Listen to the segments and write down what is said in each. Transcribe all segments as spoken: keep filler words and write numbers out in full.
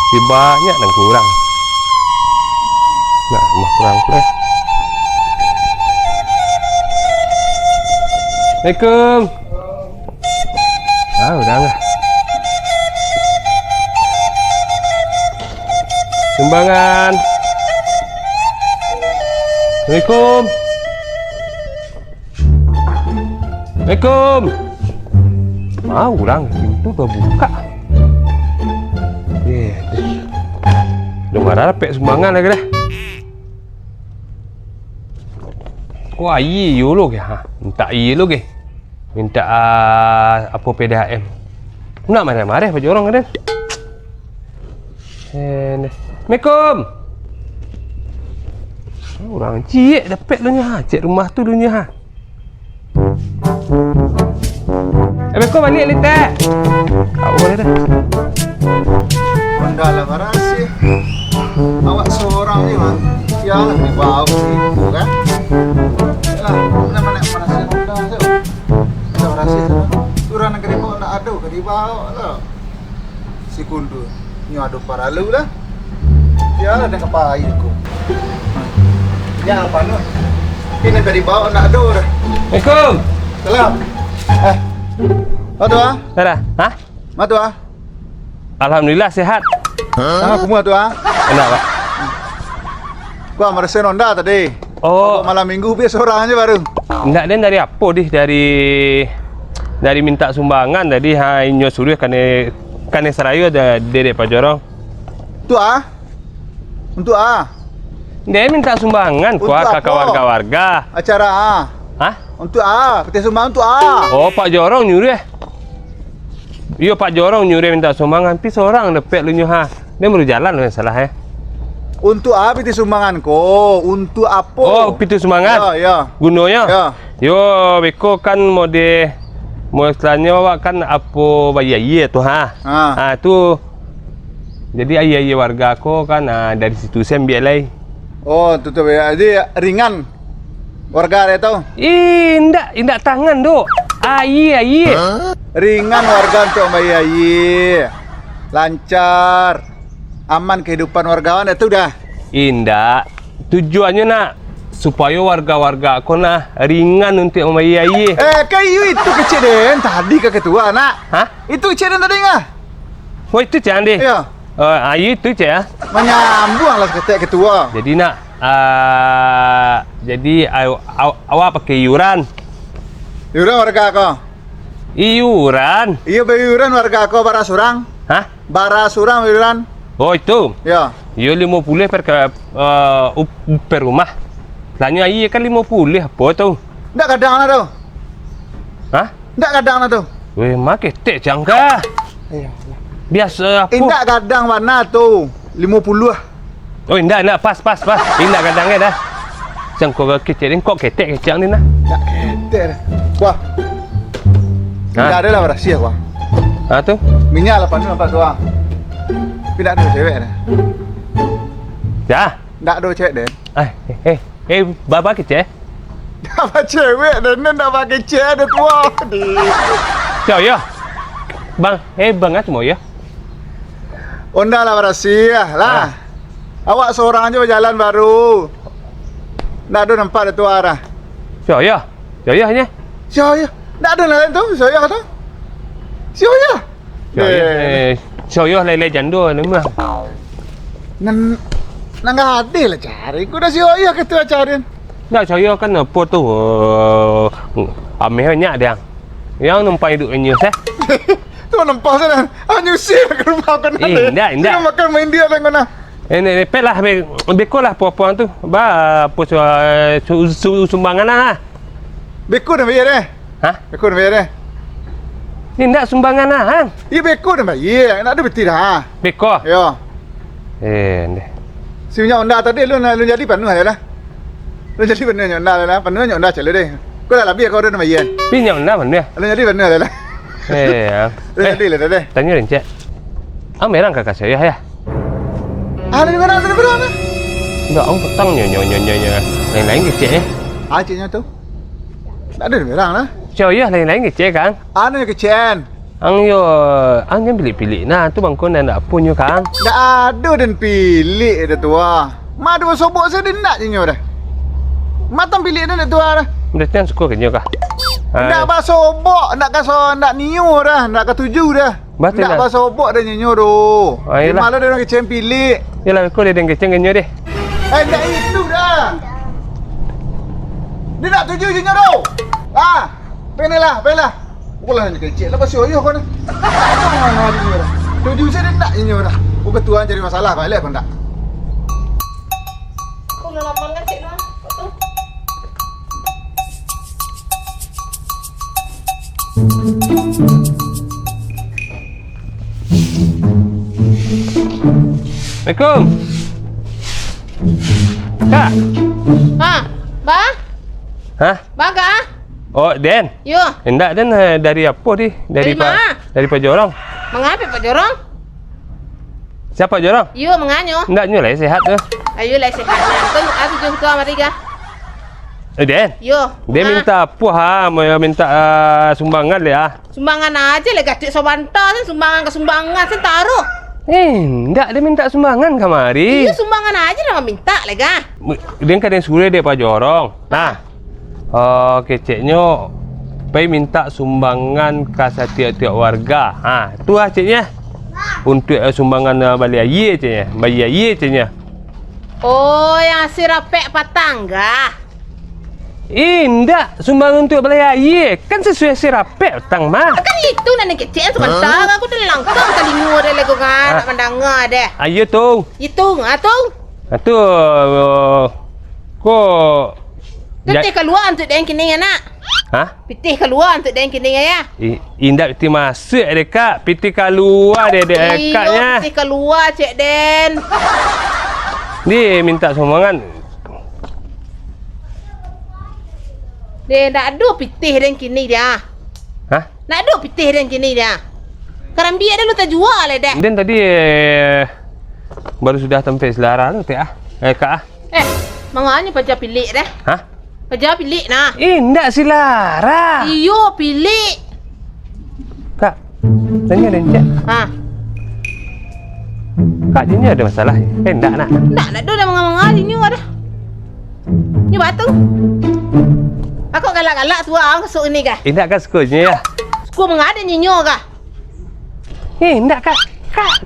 Banyak nan kurang. Nah, mah kurang tu, eh. Assalamualaikum. Ah, udah lah. Sumbangan. Assalamualaikum. Assalamualaikum. Ah, urang pintu dah buka. Eh, dah marah dapek sumbangan lagi dah. Ko aia iyo lo ke? Ha, mintak aia lo ke? Mintak, ah, apo, P D A M. Nak marah-marah pajo urang, Raden. Eh, neh. Assalamualaikum. Urang ciek dapek lu nyo, ha. Ciek rumah tu lu nyo, ha. Assalamualaikum, baliak litek. Awak boleh dah. Honda lah barasih. Awak sorang je, Bang. Yo lah, bali baok situ kan. Yalah, mana-mana barasih Honda tu. Honda barasih tu. Surang nagari baok ndak ado ka dibaok tu. Si Kundu, nyo ado paralu lah. Yo lah, dah kapai ko. Yo, panuah. Ini dari bawah ndak ado dah. Assalamualaikum. Salam. Eh. Ado ah? Ado. Hah? Matu ah? Alhamdulillah, sehat. Ah, kumu tu ah? Enak, Pak. Gua maraso Honda tadi. Oh. Malam minggu biaso urang aja baru. Ndak, den dari apo dih? Dari, dari mintak sumbangan tadi, ha, inyo suruah kanai, kanai sarayo da-, dedek pajorong. Tu ah? Untuk a? Ndak mintak sumbangan ko ka warga-warga. Acara a? Hah? Untuk a, pitih sumbangan untuk a. Oh, Pak Jorong nyuruah. Iyo, Pak Jorong nyuruah mintak sumbangan, tapi sorang dapek lu nyo ha. Dia baru jalan lah salah eh. Untuk a pitih sumbangan ko? Untuk apo? Oh, pitih sumbangan? Yo, yo. Gunonyo? Yo. Yo, beko kan mode, mo istilahnyo awak kan apo bayia-yia tu ha. Ha. Ha, tu Jadi, aia-aia warga ko kan, ah, dari situ se ambiak lai. Oh, tu, tu, jadi ringan warga dek tu? Indak, indak tangan, Dok. Aia, aia. Ringan warga untuak mambayia aia. Lancar. Aman kahidupan warga dek tu dah? Indak. Tujuannyo nak supayo warga-warga ko nah ringan untuak mambayia aia. Eh, kan iyo itu kecek den tadi ka ketua nak. Hah? Itu kecek den tadi ngah. Oh, itu cek Andi? Iyo. Eh, aia itu cek ya. Manyambuang lah saketek ketua. Jadi nak, ah, jadi aw-, aw-, awak pakai iuran. Iuran warga ko? Iuran. Iyo, baiuran warga ko bara surang. Hah? Bara surang baiuran. Oh, itu? Yo. Iyo, limo puluah per ka-, eh, up-, per rumah. Tanyo aia kan limo puluah apo tu? Ndak gadang lah tu. Hah? Ndak gadang lah tu. Weh, ma ketek cangka. Iyo. Biaso apo? Indak gadang bana tu. Limo puluah. Oh, indak, indak. Pas, pas, pas. Indak gadang e dah. Cangko kecek ni, kok ketek kecek ni nah. Ndak ketek dah. Wah. Hah? Ndak ado lah barasiah, wah. Ah, tu? Minyak lah panuah nampak tu, ah. Tapi ndak ado cewek dah. Dah. Ndak ado cewek deh. Eh, eh, eh, eh, baba kecek? Dah bacewek dah, nan dah bakecek dah tua. Di. Cau, yo. Bang, eh, bang, ah, cuma yo. Onda lah barasiah lah. Ah. Awak sorang aja bajalan baru. Ndak ado nampak dah tua dah. Cau, yo. Cau, yo, nye. Cau, yo. Ndak ado lah tu, cau, yo tu. Cau, yo. Cau, yo. Eh. Eh, cau, yo, lai-lai jando ni mah. Nan, nan gadih lah cari. Ku dah cau, yo, ke tu cari. Ndak, cau, yo, kan apo tu, eh, ameh banyak dia. Yang numpang iduik nyo sah. Tu numpang sana. Ah, nyusi ke rumah kau nanti. Eh, indak, indak. Dia makan main dia dengan nah. Eh, ni, ni, pek lah, be-, beko lah puang-puang tu. Ba, apo su-, su-, su-, sumbangan lah. Beko dah bayar eh? Hah? Beko dah bayar eh? Ni ndak sumbangan lah, ha? Iya, beko dah bayar. Nak ada beti dah. Beko? Ya. Eh, ndeh. Si minyak onda tadi lu, lu jadi panuh aja lah. Lu jadi panuh minyak onda lah. Panuh minyak onda cale deh. Kau dah labih kau dah bayar. Minyak onda panuh ya? Lu jadi panuh aja lah. Eh, ya. Lu jadi lah dah deh. Tanya Rincek. Ah, merang kakak saya ya? Ah, dari mana? Dari mana? Ndak, ang petang nyo, nyo, nyo, nyo, nyo. Lain-lain kecek eh. Ah, ceknya tu. Ndak ada merang lah. Cau, iya, lain-lain kecek, Kang. Anu yang kecek. Ang yo, ang jan pilik-pilik nah, tu mangko ndak, ndak apo nyo ka ang. Ndak ado den pilik dah tu ah. Ma ado basobok se den ndak je nyo dah. Matang pilik den ndak tu ah dah. Berarti ang suko ka nyo kah? Ndak basobok, ndak ka so, ndak nio dah, ndak katuju dah. Batua ndak ndak? Basobok dah nyo nyo tu. Ah, iyolah. Malah den kecek pilik. Iyolah, ko den kecek ka nyo deh. Eh, ndak itu dah. Den ndak tuju je nyo tu. Ah, pailah, pailah. Ulah nyo kecek lah, pasti oyoh ko nah. Tuju se den ndak je nyo dah. Ko ketua cari masalah, ko elok ko ndak? Ko lah lama ngecek lah. Assalamualaikum. Kak. Ha, ba? Hah? Ba, Kak? Oh, den? Yo. Indak, den, eh, dari apo di? Dari Dari pa-, ma? Dari Pajorong. Mangapo Pajorong? Sia Pajorong? Yo, manganyo. Indak, nyo lai sehat tu. Ayo lai sehat nyo. Kan, ah, tujuan ketua mari kah? Eh, den? Yo. Den minta apo ha? Mau minta, ah, sumbangan le ah. Sumbangan aja lah, gatik sabanta kan, sumbangan ka sumbangan, santaro. Eh, ndak, dia minta sumbangan kamari. Iyo, sumbangan aja lah minta lah, kah. Dia kan yang suruh dia Pajorong. Nah, oh, keceknyo, pai minta sumbangan ka satiok-tiok warga. Ha, tu lah ceknya. Untuk, eh, sumbangan, eh, bali aia ceknya, bali aia ceknya. Oh, yang si rapek patang kah? Eh, indak. Sumbangan untuak balai aia. Kan sasuai si rapek utang mah. Kan itu nan kecek sabanta, aku tu langkang talingo deh, lego kan, nak mandanga deh. Ayo tu. Itu, ah, tu. Ah, tu, uh, ko. Tu ja- teh kalua untuak den kini, anak. Hah? Pitih kalua untuak den kini, ya. I-, indak pitih masuak deh, Kak. Pitih kalua deh, deh, Kak, nya. Pitih kalua, cek den. Ni minta sumbangan. Deh, ndak ado pitih den kini dia. Hah? Ndak ado pitih den kini dia. Karambia den lu tajua le deh. Den tadi, eh, baru sudah tampek si Lara tu, teh, ah. Eh, Kak, ah. Eh, manganyo paja pilik deh. Hah? Paja pilik nah. Eh, ndak si Lara. Iyo, pilik. Kak, tanya den ciek. Ha. Kak, jinyo ado masalah? Eh, ndak, nak. Ndak, ndak ado, dah manga-manga jinyo ado. Nyo batu. Ako galak-galak tu ang kasuk ini kah? Eh, ndak, Kak, suko jinyo, ya. Suko manga den jinyo kah? Eh, ndak, Kak. Kak.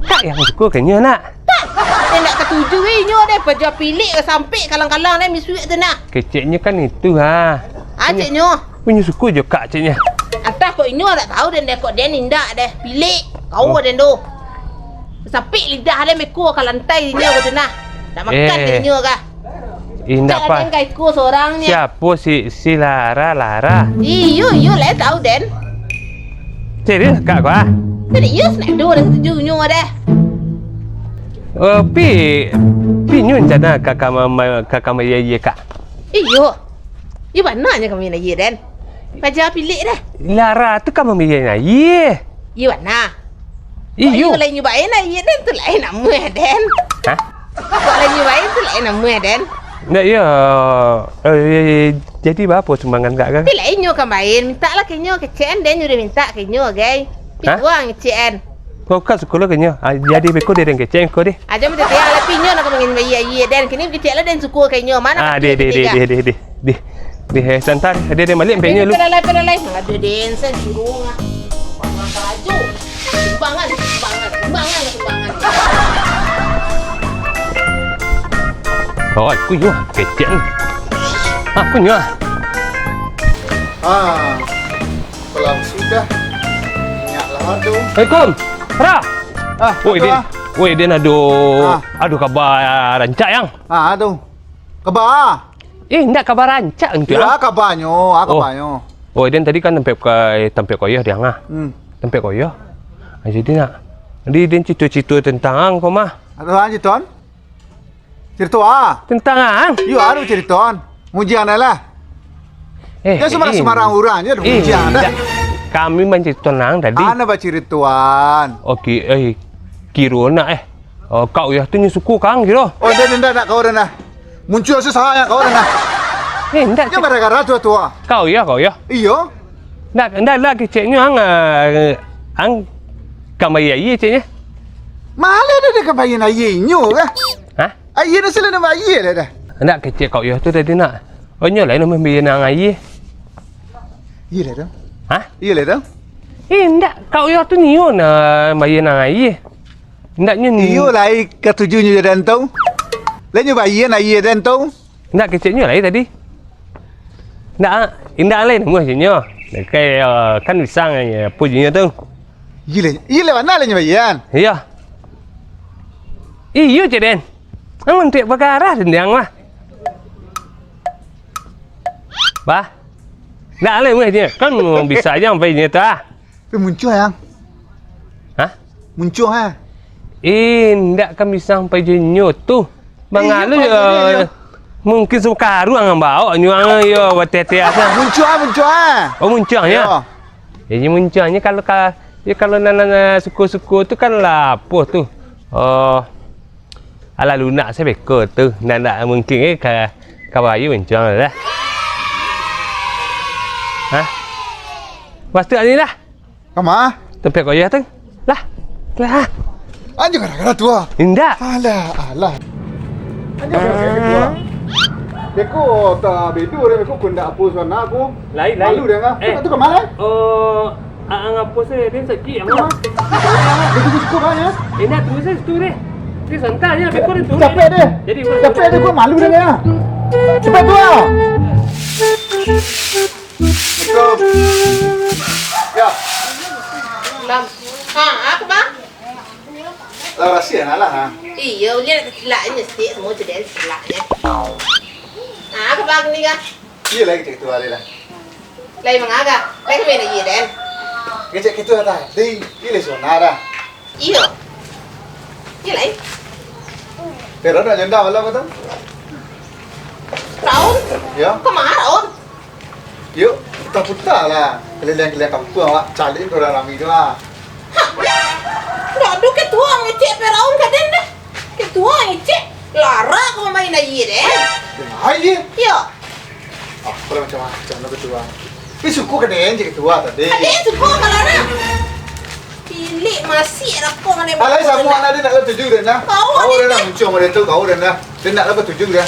Kak yang suko ka nyo, nak. Tak. Eh, ndak katuju, eh, nyo deh, paja pilik ka sampik kalang-kalang deh, misuak tu nah. Keceknyo kan itu, ha. Ah, ceknyo. Punyo suko jo Kak, ceknyo. Antah kok inyo ndak tahu den deh, kok den indak deh. Pilik, kawa den tu. Sampik lidah den beko ka lantai inyo ka tu nah. Ndak makan den inyo kah. Indak, Kak, pa. Den ka iko sorang nyo. Siapo si, si Lara, Lara? Iyo, iyo, lai tahu den. Serius, Kak, ko, ah? Serius, nak do den tuju inyo deh. Eh, pi, pi nyo rencana ka, ka ma-, ma-, ka, ka ma-, iya, iya, Kak. Iyo. Iyo bana nyo kami nak iyo den. Paja pilik deh. Lara tu ka mambia aia. Iyo bana. Iyo. Iyo lain nyo bae nak iyo den tu lain namuah den. Hah? Kok lain nyo bae tu lain namuah den. Ndak, iyo. Eh, jadi baapo sumbangan kak, kak? Tapi lain nyo ka main, mintak lah ka inyo, kecek an den nyo udah mintak ka inyo, gai. Hah? Pi uang kecek an. Kau kan suko lo ka inyo. Ah, jadi beko deh den kecek an ko deh. Aja minta dia lah, pi inyo nak ka mangin bayi ayi den. Kini kecek lah den suko ka inyo. Mana? Ah, deh, deh, deh, deh, deh, deh. Deh, deh, eh, santai. Deh, deh, malik, deh, penyo lu. Deh, deh, deh, deh. Aduh, den, sen suruh ah. Baju. Sumbangan, sumbangan, sumbangan, sumbangan. Oh, aku yo, kecek ni. Aku nyo. Ah, kalau sudah, minyak lah tu. Assalamualaikum. Ra. Ah, woi, apa? Din. Woi, Din, aduh. Ah. Aduh, kaba rancak, Yang. Ah, tu. Kaba. Eh, ndak kaba rancak tu, Yo, Yang. Ah, kabanyo, ah, Oh. kabanyo. Oh, den tadi kan tampek ka, tampek koyoh diang ah. Hmm. Tampek koyoh. Ah, jadi nak. Jadi den cito-cito tentang ang ko mah. Ado ang cito an? Cerito ah. Tentang ang. Yo, ado cerito an. Muji ang lah. Eh, Yo, sembarang, eh, sembarang urang je eh, muji ang dah. Ndak. Kami mancito ang tadi. Ana bacirito an. Oke, eh, kiro nak eh. Oh, Kak Uyah tu nyo suko ka ang kiro. Oh, ndak, ndak, ndak, kau dah nah. Muncul susah ya kau dah nah. Eh, ndak. Nyo gara-gara tu, tu ah. Kak Uyah, Kak Uyah. Iyo. Ndak, ndak lah keceknyo ang, ah, ang ka bayia aia keceknyo. Malah dah, dah ka bayia aia inyo kah? Hah? Aia dah salah nak bayia dah, dah. Ndak kecek Kak Uyoh tu tadi nak. Oh, nyo lah nan mambayia nan aia. Iyo lah tu. Hah? Iyo lah tu. Eh, ndak. Kak Uyoh tu nio nan bayia nan aia. Ndak nyo ni. Iyo lah, ai katuju nyo jadan tu. Lah nyo bayia aia dan tu. Ndak keceknyo lai tadi. Ndak, indak lai namuah keceknyo. Dekai, eh, kan pisang, eh, apo jinyo tu. Iyo lah, iyo lah, mana lah nyo bayia? Iyo. Iyo, Cek Den. Ang mantiak bagarah dendiang mah. Bah. Ndak lai namuah keceknyo. Kan bisa aja sampai keceknyo tu ah. Tapi muncuang, Yang. Hah? Muncuang, ha? Eh, ndak kan bisa sampai jinyo tu. Mangalu iyo, yo. Mungkin sakaruang ang baok nyo ang yo bateh-teh asa. Muncuang, muncuang. Oh, muncuang yo. Yo. Jadi muncuangnyo kalau ka, yo kalau nan, nan, nan suko-suko tu kan lah apo tu. Oh. Alah lunak se beko tu. Ndak, ndak mungkin eh ka, ka bayu muncuang lah. Hah? Pastu ni lah. Kama? Tampek Kak Uyoh tu. Lah. Lah. Anjo gara-gara tu ah. Indak. Alah, alah. Anjo gara-gara tu ah. Beko tak bedu deh, beko kundak apo sana aku. Lain, lain. Malu deh ngah. Eh. Tu ka ma lai? Oh, ang apo se, den sakik ang. Beko suko banyak. Indak, tunggu se situ deh. Ni santai aja, beko den turun. Capek deh. Jadi, capek deh, gua malu deh ya. Cepat tu ah. Assalamualaikum. Ya. Bang. Ha, apo, Bang? Lah, rasia lah, ha. Iyo, ulih cilaknyo stik, semua cedek cilaknyo. Ha, apo, Bang, ni, Bang? Iyo, lai kecek ketua lai lah. Lai manga, Bang? Lai ka ma lai, Den? Kecek ketua tadi, iyo lai sona dah. Iyo. Iyo lai. Pero nak janda malam kau tu? Raun? Yo. Ka ma Raun? Yo, puta-puta lah. Keliling-keliling kampuang awak, cari urang rami tu lah. Hah? Ndak ado ketua ngecek pe Raun ka den deh. Ketua ngecek, lara ka main aia deh. Main aia? Yo. Ah, kalau macam-macam lah ketua. Tapi suko ka den je ketua tadi. Ka den suko ka lara. Pilik masih rako ka den. Alai samo anak dia nak lah tuju den lah. Kau den lah muncung pada tu, kau den lah. Dia nak lah batuju dia.